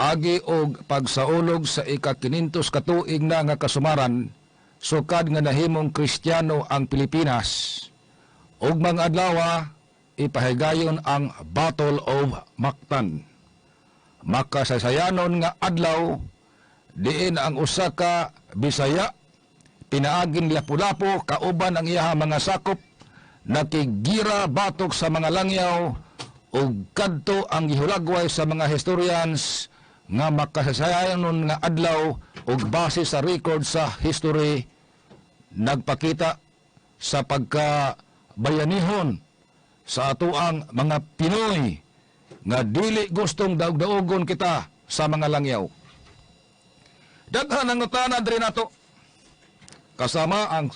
Agi og pagsaulog sa ika-500 katuig na nga kasumaran sukad nga nahimong Kristiyano ang Pilipinas. Ug mga adlaw, ipahigayon ang Battle of Mactan. Makasaysayanon nga adlaw diin ang usa ka Bisaya pinaagin Lapu-Lapu kauban ang iyaha mga sakop nakigira batok sa mga langyaw ug kadto ang gihulagway sa mga historians nga makasaysayanon nga adlaw ug base sa record sa history nagpakita sa pagka bayanihon sa atoang mga Pinoy nga dili gustong daog-daogon kita sa mga langyaw. Daghan ang nutana diri nato kasama ang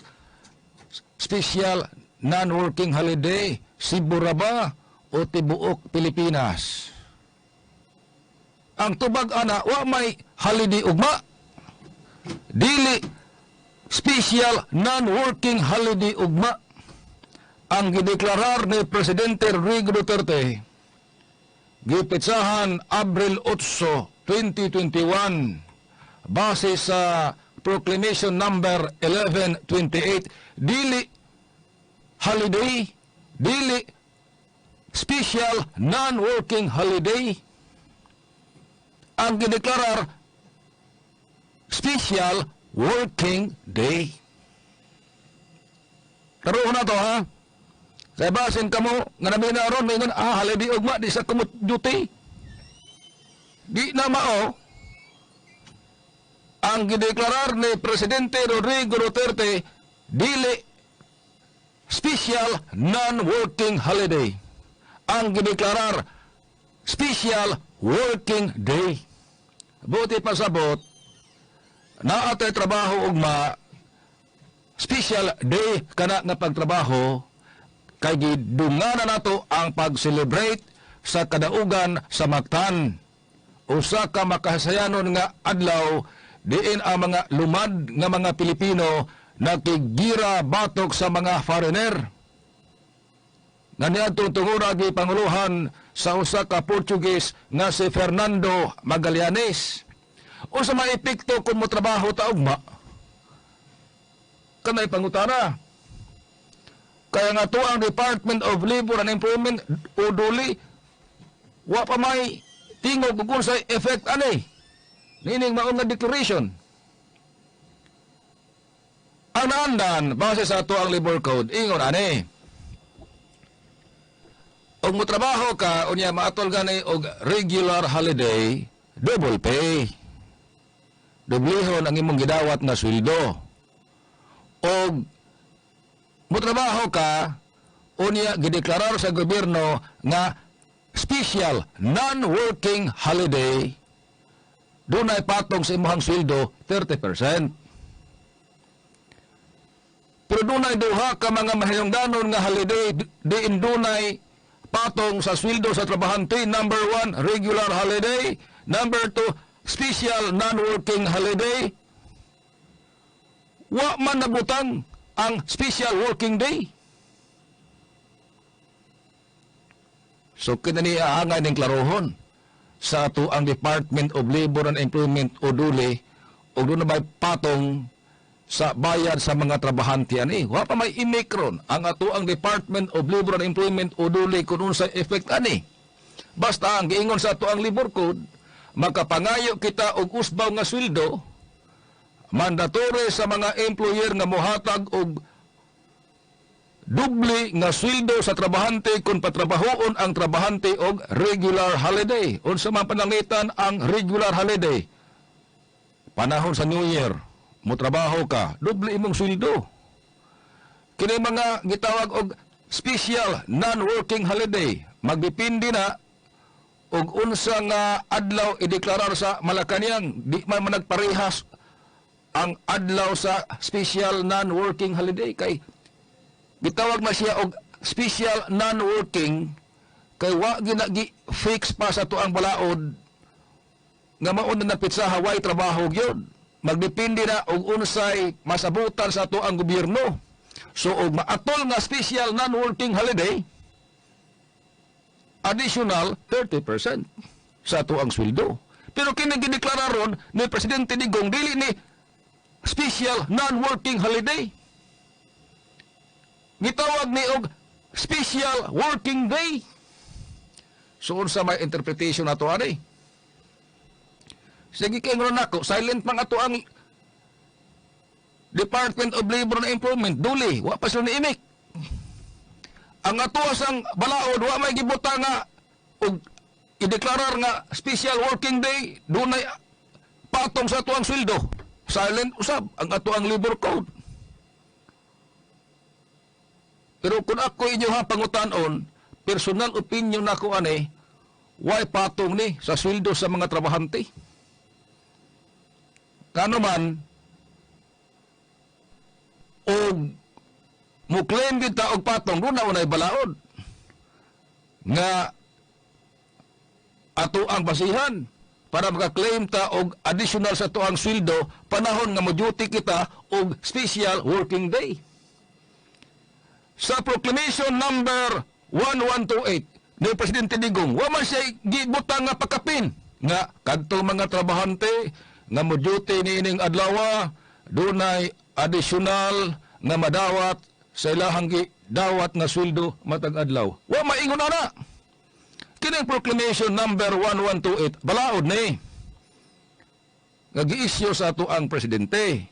special non-working holiday, Cebu ra ba o tibuok Pilipinas? Ang tubag ana, wa may holiday ugma. Dili special non-working holiday ugma. Ang gideklarar ni Presidente Rodrigo Duterte gipetsahan Abril 8, 2021, base sa Proclamation number 1128, dili holiday, dili special non-working holiday. Ang gideklarar, special working day. Taruhon na to, ha. Kaya basin kamo nga naminaw ron, may ah, holiday ugma, di sa kumot duty. Di na mao. Ang gideklarar ni Presidente Rodrigo Duterte, dili special non-working holiday. Ang gideklarar, special working day. Buti pasabot, naa tay trabaho ugma, special day kana nga pagtrabaho kay gidungana nato ang pag-celebrate sa kadaugan sa Mactan. Usa ka makasayanon nga adlaw diin ang mga lumad nga mga Pilipino nakigira batok sa mga foreigner nga niadtong tungura gipanguluhan sa usa ka Portuguese nga si Fernando Magallanes. Unsa may epekto kung motrabaho ta ugma? Kanay pangutana. Kaya nga to ang Department of Labor and Employment o DOLE, wa pa may tingog kung unsay effect ani nining mao nga declaration. Ang naandan, base sa ato ang labor code, ingon ani: og motrabaho ka unya maatol gani og regular holiday, double pay. Doblehon ang imong gidawat nga sweldo. Og motrabaho ka unya gideklarar sa gobyerno nga special non-working holiday, dunay patong sa imong sweldo 30%. Pero dunay duha ka mga mahinungdanon nga holiday diin dunay patong sa sweldo sa trabahante. Number one, regular holiday. Number two, special non-working holiday. Wa man nabutang ang special working day. So kini angay ning klarohon sa ato ang Department of Labor and Employment o DOLE og duna bay patong sa bayad sa mga trabahante ani. Wa pa may imik ron ang ato ang Department of Labor and Employment o DOLE kung unsay effect ani. Basta ang giingon sa ato ang labor code, makapangayo kita og usbaw nga sweldo, mandatory sa mga employer nga mohatag og doble nga sweldo sa trabahante kung patrabahoon ang trabahante og regular holiday. Unsa man pananglitan ang regular holiday? Panahon sa New Year, motrabaho ka, doble imong sweldo. Kini mga gitawag og special non-working holiday, magdepende na og unsa nga adlaw ideklarar sa Malacañang. Di man managparehas ang adlaw sa special non-working holiday kay gitawag na siya og special non-working kay wa gina gi fix pa sa tuang balaod nga mao na napitsa way trabaho gyud. Magdepende na og unsay masabutan sa ato ang gobyerno. So og maatol nga special non-working holiday, additional 30% sa ato ang sweldo. Pero kini gideklara ron ni Presidente Digong, dili ni special non-working holiday. Gitawag ni og special working day. So unsa may interpretation nato ani? Sige, kay ngono nako, silent man ato ang Department of Labor and Employment, DOLE, wa pa sila niimik. Ang ato sang balaod, wa may gibutang nga og ideklarar nga special working day dunay patong sa atuang sweldo. Silent usab ang atuang labor code. Pero kung ako inyo ha pangutanon, personal opinion nako ani, why patong ni sa sweldo sa mga trabahante? Kano man, og mo claim gyud ta og patong, doon na unay balaod nga ato ang basihan para maka-claim ta og additional sa atuang sweldo panahon nga mo duty kita og special working day. Sa Proclamation number 1128 ni Presidente Digong, wa man siya gibutang nga pakapin nga kadto mga trabahante nga mo duty niining adlaw dunay additional nga madawat sa ilahang dawat nga sweldo matag adlaw. Wa maingon ana. Kining Proclamation number 1128, balaod ni nga gi-issue sa ato ang presidente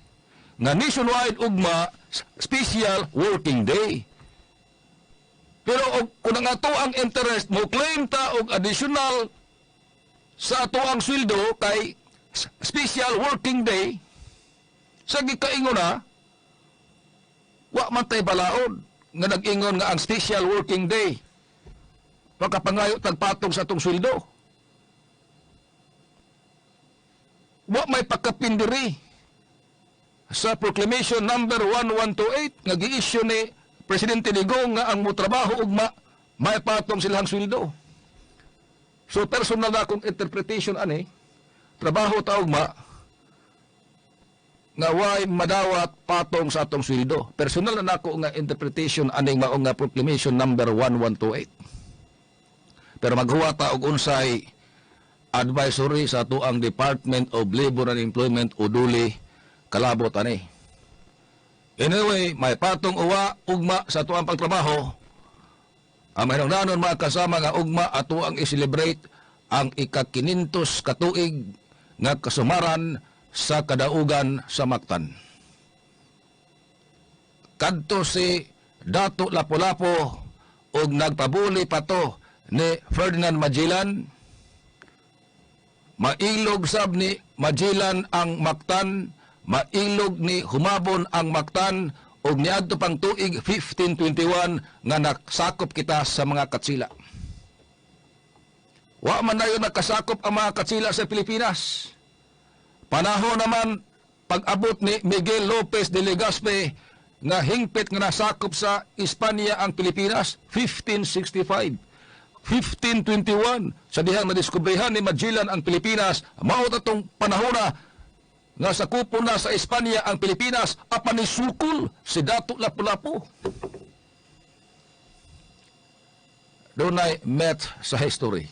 nga nationwide ugma special working day. Pero og kung ang ato ang interest mo claim ta og additional sa ato ang sweldo kay special working day, sa gikaingon na wa man tay balaod nga nag-ingon nga ang special working day makapangayo tagpatong sa atong sweldo. Wa may pagkapindiri sa Proclamation number 1128 nga gi-issue ni Presidente Digong nga ang motrabaho ugma may patong silang sweldo. So personal na akong interpretation ani, trabaho ta ugma nga way madawat patong sa atong sweldo. Personal na nako nga interpretation aning mao nga Proclamation number 1128. Pero maghuwa ta og unsay advisory sa ato ang Department of Labor and Employment o DOLE kalabot ani. Anyway, may patong uwa ugma sa ato ang pagtrabaho. Ang mahinungdanon, mga kasama, nga ugma ato ang i-celebrate ang ika-kinintos katuig nga kasumaran sa kadaugan sa Mactan. Kadto si Dato Lapu-Lapu ug nagpabuli pa to ni Ferdinand Magellan. Mailog sab ni Magellan ang Mactan, mailog ni Humabon ang Mactan ug niadto pang tuig 1521 nga nasakop kita sa mga Katsila. Wa man dayon nakasakop ang mga Katsila sa Pilipinas. Panahon naman pag-abot ni Miguel Lopez de Legazpi nga hingpit nga nasakop sa Espanya ang Pilipinas, 1565. 1521 sa dihang nadiskubrehan ni Magellan ang Pilipinas, mao atong panahona nga sakupon na sa Espanya ang Pilipinas apan nisukol si Dato Lapu-Lapu. Dunay met sa history.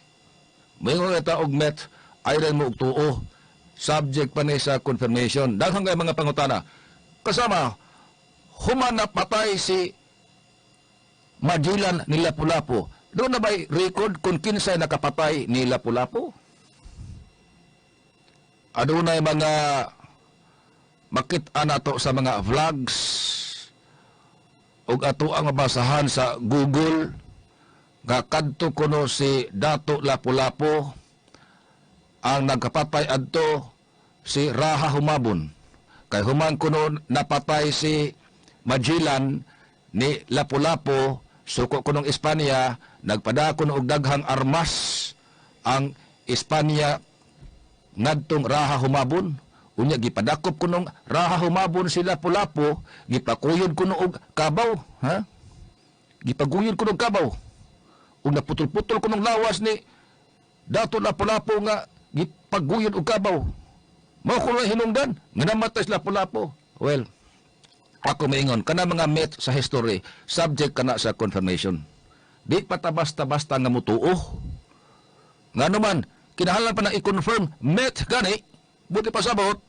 Moingon ta og met ayran mo og tuo. Subject pa ni sa confirmation. Daghang kay mga pangutana. Kasama, human na patay si Magellan ni Lapu-Lapu, doon na ba'y record kung kinsay nakapatay ni Lapu-Lapu? Adunay mga makita nato sa mga vlogs ug ato ang mabasahan sa Google nga kadto kuno si Dato Lapu-Lapu, ang nagkapatay adto si Raha Humabon. Kay human kuno napatay si Magellan ni Lapu-Lapu, suko kunong Espanya, nagpadakon og daghang armas ang Espanya ngadtong Raha Humabon. Unya gipadakop kunong Raha Humabon si Lapu-Lapu, gipakuyod kuno og kabaw, ha? Gipaguyod kuno og kabaw. Ug naputol-putol kunong lawas ni Dato Lapu-Lapu nga gipaguyod og kabaw. Mao kuno hinungdan nga namatay si Lapu-Lapu. Well, ako maingon, kana mga myth sa history, subject kana sa confirmation. Di pa ta basta-basta nga mutuo. Nga naman, Kinahanglan pa na i-confirm myth gani, buti pasabot,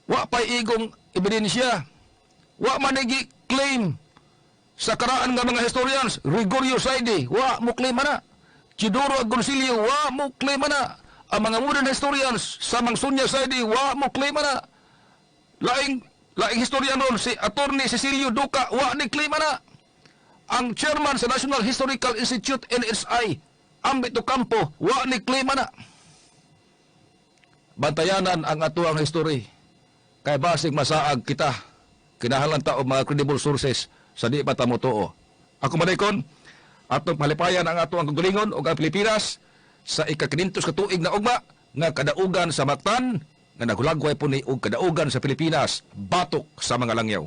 wa pa'y igong ebidensya. Wa man claim sa karaan nga mga historians, Gregorio Saide, wa mo claim na. Chidoro Agoncillo, wa mo claim na. Ang mga modern historians, samang Sonia Saide, wa mo claim na. Laing laing historian ron, si Attorney Cecilio Duca, wa ni claim na. Ang chairman sa National Historical Institute, NHI, Ambit Ocampo, wa ni claim na. Bantayanan ang atuang history. Kay basig masaag kita, kinahanglan ta og mga credible sources sa di pa ta motuo. Ako manikon, atong palipayan ang ato ang kaugalingon ug ang Pilipinas sa ika-500 ka tuig na ugma nga kadaugan sa Mactan nga naghulagway po ni og kadaugan sa Pilipinas batok sa mga langyaw.